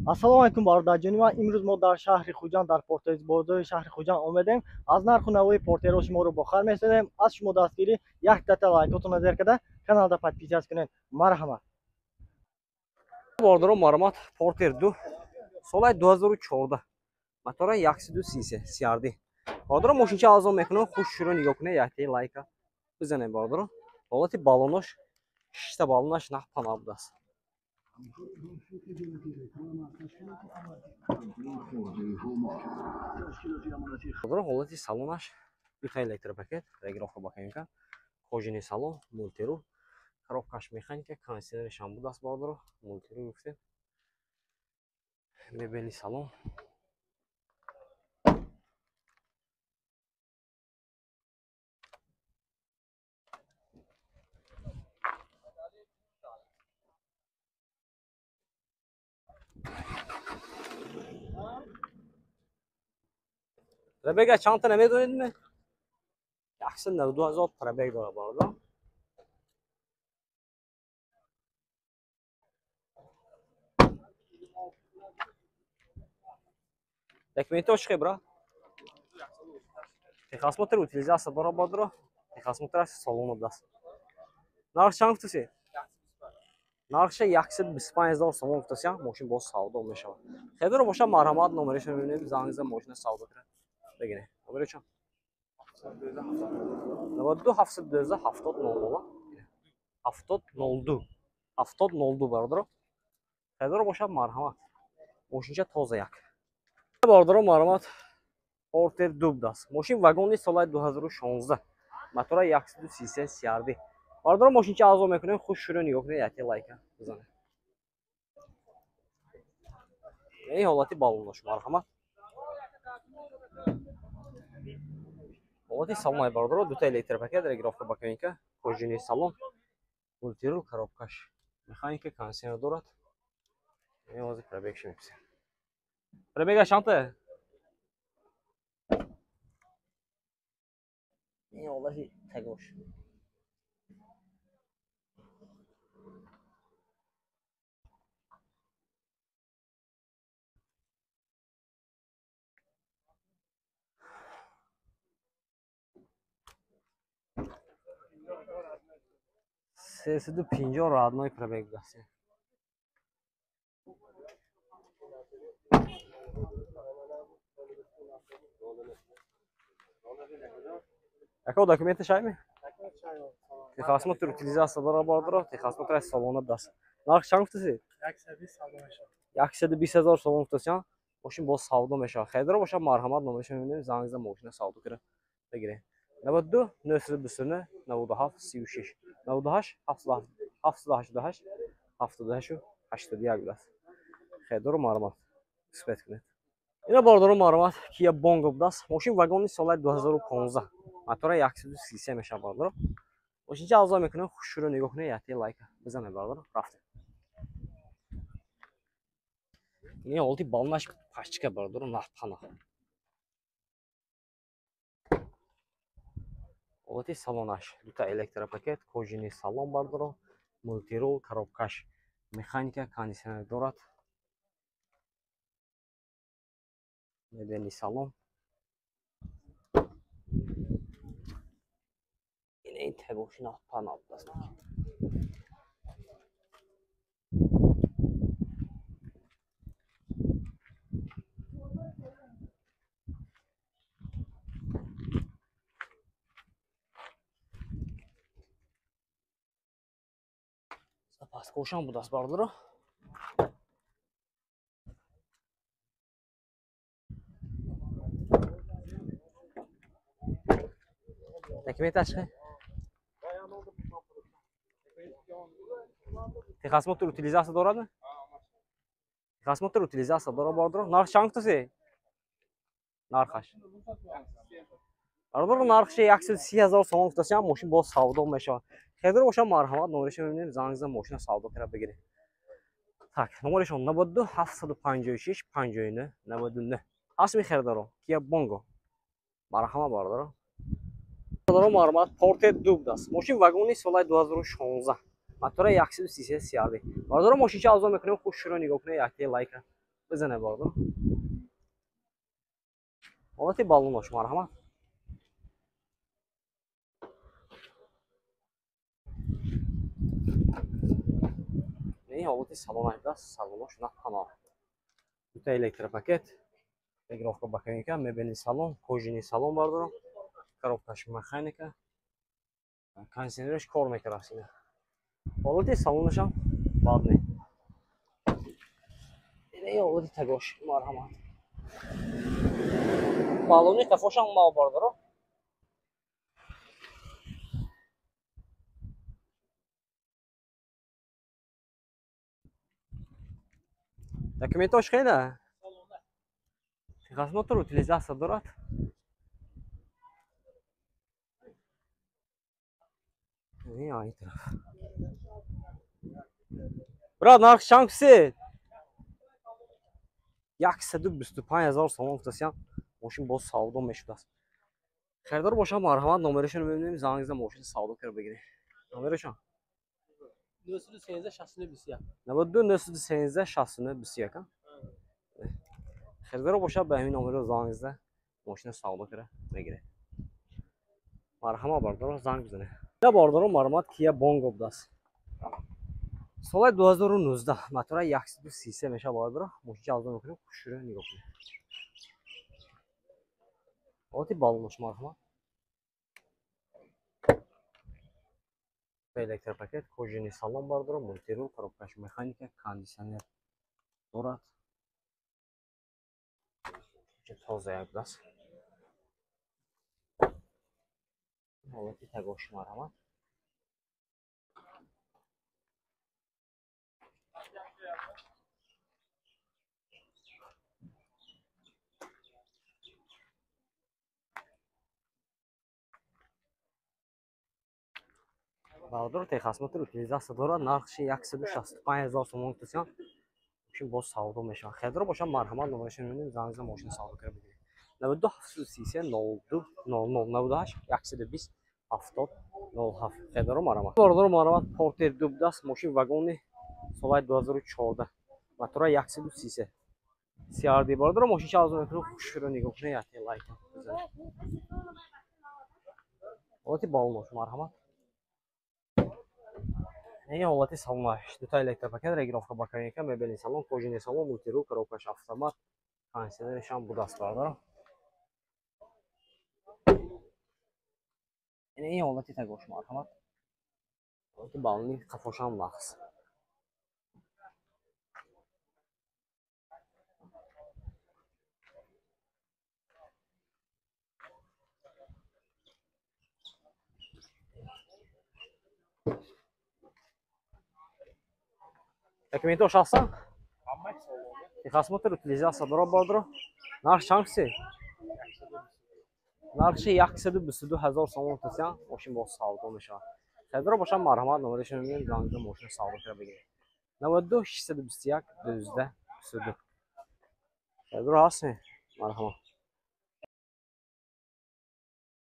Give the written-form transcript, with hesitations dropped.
Ассалому алайкум бародарҷони ман. Имрӯз мо дар шаҳри Хуҷанд, дар бозори шаҳри Хуҷанд омедем. Аз нарху навои портеро шуморо бохабар месозем. Аз шумо дастгирӣ як дата лайкотонро зер карда каналда подписаться кунед. Марҳамат. Бародарон, марҳамат, Портер 2 солаи 2014, мотора 133 CRD. Бародарон, мошинча арзон мекунам, хуш шуро нигоҳ кунед, яктаи лайка бизанед бародарон. Ҳолати баллонош, шишта баллонаш нах пана будааст. Бародарон, ҳолати салонаш дута электропакет, регировка баканика, кожаный салон, мультируль, коробкаш механика, кондиционераш ҳам будааст бародарон, мультируль гуфтем, мебели салон. Пробега чандта намедонед ме? 192 ҳазор пробег дора бародар. Документҳо чӣ хел, брат? Техосмотр, утилизация дора бародар. Техосмотр аст, салон будааст. Нарх чанд гуфтаси? Нархша 125 ҳазор сомон гуфтаси, мошин боз савдо мешавад. Хедоро боша, марҳамат, номерашро мебинем, занг зада мошина савдо кунед. Бигиред. Номери чанд? 92 712 70 00 70 02 70 02 бародаро. Хедоро боша, марҳамат. Мошинча тоза як. Бародаро, марҳамат, Портер 2 будааст. Мошин вагони солаи 2016. Мотора 133 CRD. Бародаро, мошинча арзон мекунем, хуш шуро нигоҳ кунед, якте лайка бизанед. Ин ҳолати баллонош, марҳамат. Ҳолати салони бародаро, дута электропакет, регировка баканика, кожаный салон, мультируль, коробкаш механика, кондиционер дорад. Ин ҳозир пробегши меписем. Пробега чандта? Ин ҳолати тагош. 350 родной пробег будааст. Яко документы шайми? Техосмотр, утилизация дора бародаро, техосмотр аз салона будааст. Нарх чанд гуфтаси? 120 ҳазор сомон гуфтаси, мошин боз савдо мешавад. Хелдоро боша, марҳамат, номерашро мебинем, занг зада мошина савдо кунед. Бигиред. 92 929 97 36 98 788 78 81 будааст. Хелдоро марҳамат, успеть кунед. Ина бародаро, марҳамат, Kia Bongo будааст. Мошин вагони солаи 2015. Мотора 133 мешавад бародаро. Мошинча арзон мекунем, хуш шуро нигоҳ кунед, якте лайка бизанед бародаро. Рафтем. Ин ҳолати баллонаш пачка бародаро, нах пана. Ҳолати салонаш дута электропакет, кожаный салон бародаро, мультируль, коробкаш механика, кондиционер дорад. Мебели салон. Ин тегоши нах пана будааст. Запаскошам будааст бародаро. Документаш чӣ? Техосмотр, утилизация дорад? Техосмотр, утилизация дорад бародаро. Нарх чанд гуфтаси? Нархаш. Бародаро, нархши 130 ҳазор сомон гуфтаси, мошин боз савдо мешавад. Хелдоро боша, марҳамат, номерашро мебинем, занг зада мошина савдо кунад, бигиред. Так, номерашон 92 756 59 99. Ҳастми хелдоро, Kia Bongo. Марҳамат бародаро. Бародаро, марҳамат, Портер 2 будааст. Мошин вагони солаи 2016. Мотора 133 CRD. Бародаро, мошинча арзон мекунем, хуш шуро нигоҳ кунед, якте лайка Бизане бародар. Ҳолати баллонош марҳамат. Не ҳолати салон айдаст, салонош на паноҳ. Дута электропакет, регировка боковика, мебели салон, кожини салон бардорам, коробкаш механика, кондиционераш кор мекард ина. Ҳолати салонашам бад не. Ина ҳолати тагош марҳамат. Баллони қафошам нав бардоро. Документош хеле? Техосмотр утилизация дорад. Не, ай тараф. Брат, нарх чанд кусед? 125 000 сомон гуфтасиям. Мошин боз савдо мешудааст. Харидор бошам, марҳамат, номерашонро мебинем, занг зада мошин савдо карда бигиред. Номерашон? 913 69 21. 92 913 69 21. Харидор бошад, ба ҳамин номерро занг зада мошина савдо карда мегиред. Марҳамат бардоро, занг бизанед. Я бардоро, марҳамат, Kia Bongo будааст. Соли 2019, мотора 133 мешавад бардоро. Мошин ҷалб мекунем, хушрӯ нигоҳ кунед. Ҳолати баллонош марҳамат. Электропакет, кожини салон бардоро, мультирул, коробкаш механика, кондиционер дорад. Тоза як будааст. Ҳолати тагош марҳамат. Бародар, техосмотр утилизация дорад, нархши 165 000 сомон гуфтасиям. Мошин боз савдо мешавад. Харидор бошам, марҳамат, номерашонро мебинем, занг зада мошин савдо карда бигиред. 92 733 02 00 98 120 70 07. Харидоро марҳамат. Бародар, марҳамат, Портер 2 будааст, мошин вагони соли 2014, мотора 133 CRD. Бародар, мошин ча азон мекунем, хушрӯ нигоҳ кунед, як лайк бизанед. Ҳолати баллонош марҳамат. Ин ҳолати салонаш. Дута электропакет, регировка боковика, мебели салон, кожини салон, мультирул, коробкаш автомат, кондиционераш ҳам будааст бародар. Ин ҳолати тагош марҳамат. Ҳолати баллони қафош ҳам нақс. Документош ҳастан? Техосмотр утилизация дорад бардоро. Нарх чанд кусед? Нархши 122 000 сомон гуфтасиям. Мошин боз савдо мешавад. Харидор бошам, марҳамат, номерашонро мебинем, занг зада мошин савдо карда бигиред. 92 621 12 22. Харидор ҳастем? Марҳамат.